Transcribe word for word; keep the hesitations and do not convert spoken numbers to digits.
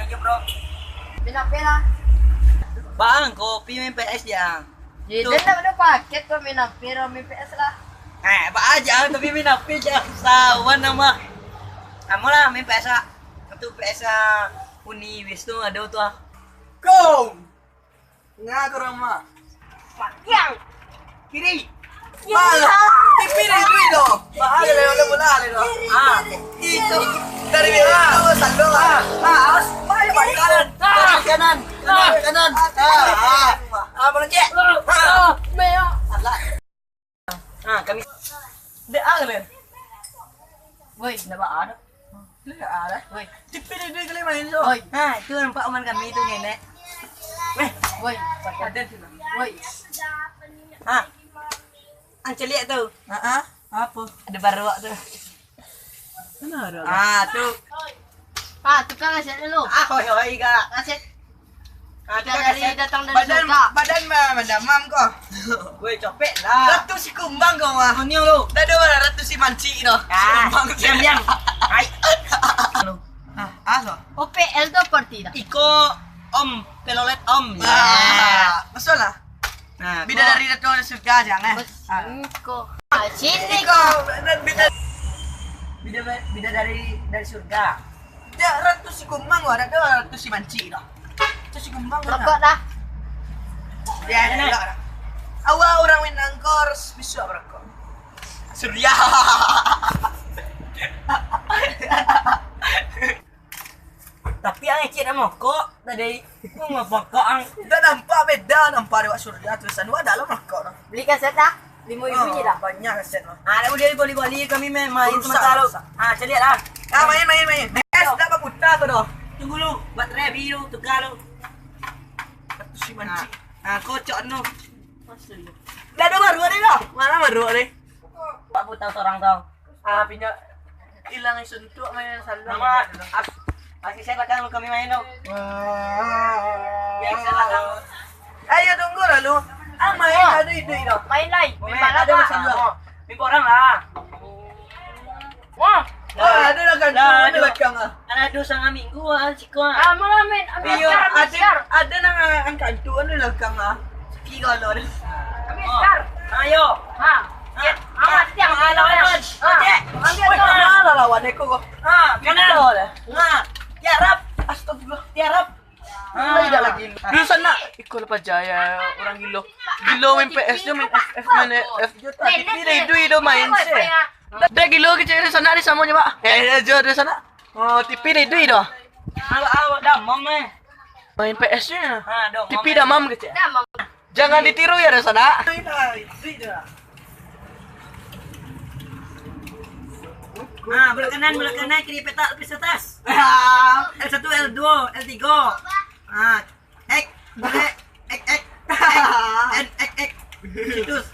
Yo, bro. Main H P lah. Bang, kopi main P S ya. Ye, tu. Dan nak ada paket kau main H P, main P S lah. Eh, apa aja, tapi main H P aja. Sawan nama. Kamu lah main P S lah. Itu P S lah. Uni Wis tu ada tu ah. Kau. Ngah ka rumah. Yang kiri. Malah. T V ni duit doh. Mahal le, udah mula le doh. Ah, itu. Dari bawah, ah, saldo. Ah, ah, awas, main kanan. Kanan, kanan. Kanan, kanan. Ah, ah. Ah, belum cek. Ah. Alah. Ha, kami. Dek ah, kalian. Woi, ndak ba-, ada. Ndak ada. Woi. Tipi dia, dia kalian main tu. Woi. Ha, itu nampak oman kami tu, nenek. Weh. Woi. Ada tu. Woi. Ha. Ang celiak tu. Ha ah. Apa? Ada baruak tu. Mana ada? Ah, tu. Ah, tukang aset dulu. Ah, hoi, hoi, kak. Aset. Ah, kita tukang dari aset. Datang dari badan, surga. Badan ma-, madamam ko. Woi, copek lah. Ratu si kumbang ko mah. Onion lo. Dah ada lah Ratu si mancik tu. Ah, si kumbang tu. Diam, diam. Hai. Ah, ah, so. O P L tu parti dah. Iko Om Pelolet Om. Ah, ya. Betul lah. Nah, bidadari datang dari surga, jangan. Bos, ah. Engko. Ah, sini ko. Bida, bida dari, dari surga. Dak, Ratu si kumbang, wah, dak ado Ratu si mancik dah. Ratu si kumbang. Rokok dah. Ya, dah. Awak urang Minang ko harus bisa merokok. Surya. Tapi ang ecek nak mokok tadi. Mokok ang. Dah nampak beda, nampak dek wak Surya tulisan. Wak dah lah mokok tu. Beli kaset lah. Lima ribu je dah. Banyak kaset mah. Ah, dah boleh bali-bali kami main, main sementara. Rusak. Ah, caliak lah. Ah, main, main, main. Es dah baputar tu dah. Tunggu lu, buat revi lu, tukar lu. Satu si mancik. Ah, ah, kocok no. Dah ada baru ada dah. Mana baru ada? Pak Buta seorang tau. Ah, pinyo ilang suntuk main saldo. Nama? As-, asisten belakang lu kami main tu. Wah. Biasa belakang. Ayo tunggu lah lu. Ah, main ada itu itu. Main lai. Main ada masalah. Mimpi orang lah. Wah. Wah, ada lah kan. Lah, ada belakang ah. Ada dua setengah minggu ah, siko ah. Ah, malah main. Ambil iyo, Scar, ambil ada, Scar. Ada nang angkat tu, ada belakang ah. Sepi kalau ada. Ambil Scar. Ayo. Ha. Ha. Aman, tiang. Aman, aman. Ha. Cek. Ambil tu. Mana lah lawan aku kok? Ha, kanan. Betul lah. Ha. Tiarap. Astagfirullah. Tiarap. Ah. Lai dak lagi. Di sana, iko lah paja ya, urang gilo. Gilo main P S jo, main F F, main F F jo, tapi dari dui do main se. Dah gilo kecek di sana, di samo nyo, Pak. Eh, eh, jo di sana. Oh, T V dari dui do. Awak, awak damam, eh. Main P S jo. Ha, damam, T V eh. Damam kecek. Damam. Jangan ditiru ya, Resana. Ah, belok kanan, belok kanan, kiri petak, lapis atas. L satu, L dua, L tiga. Ah, X, boleh, X, X, X, N, X, X. Situs.